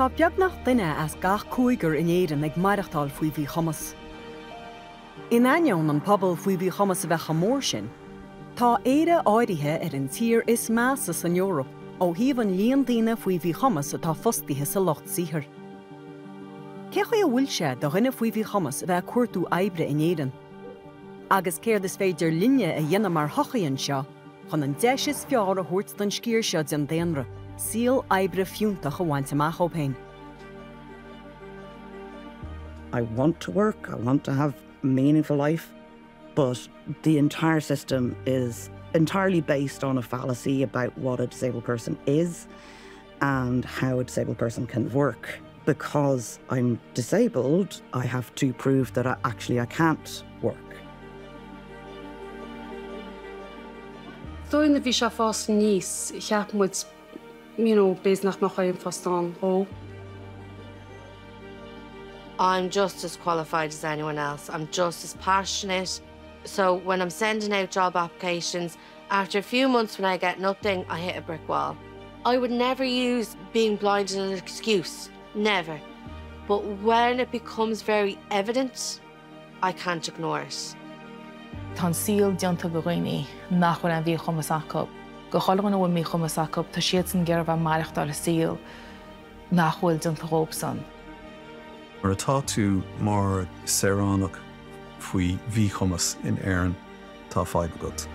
Tá beagnach duine as gach cúigear in Éirinn ag maireachtáil faoi mhíchumas. In ainneoin an pobal faoi mhíchumas a bheith chomh mór sin, tá Éire áirithe ar an tír is measa san Eoraip ó thaobh an líon daoine faoi mhíchumas atá fostaithe sa lucht saothair. Cé chaoi a bhfuil sé do dhuine faoi mhíchumas a bheith ag cuartú oibre in Éirinn? Agus céard is féidir linne a dhéanamh mar shochaí anseo chun an deis is fearr a thabhairt don sciar seo den daonra saol oibre fiúntach a bhaint amach dóibh féin? I want to work, I want to have a meaningful life, but the entire system is entirely based on a fallacy about what a disabled person is and how a disabled person can work. Because I'm disabled, I have to prove that I actually I can't work. Dóigh na bhí sé fás aníos cheap muid you know, b'fhéidir nach mbeadh aon phost ann dó. I'm just as qualified as anyone else. I'm just as passionate. So when I'm sending out job applications, after a few months when I get nothing, I hit a brick wall. I would never use being blind as an excuse, never. But when it becomes very evident, I can't ignore it. Tá an saol déanta do dhaoine nach bhfuil aon mhíchumas acu. Do chuile dhuine a bhfuil míchumas acu, tá siadsan ag iarraidh a bheith ag maireachtáil i saol nach bhfuil déanta dhóibhsan. Nuair atá tú mar saoránach faoi mhíchumas in Éirinn, tá fadhb agat.